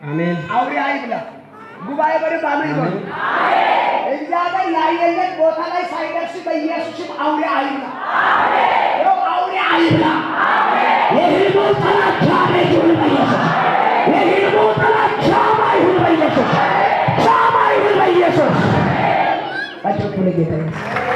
አሜን። አውሬ አይብላ። ጉባኤ በደንብ አሜን በሉ። እግዚአብሔር ያየለት ቦታ ላይ ሳይደርስ በኢየሱስም አውሬ አይብላ። ይኸው አውሬ አይብላ። የህልሙ ጠላት ጃማ ይሁን በኢየሱስ። የህልሙ ጠላት ጃማ ይሁን በኢየሱስ። ጃማ ይሁን በኢየሱስ። አጨብጭቡ ለጌታ ኢየሱስ።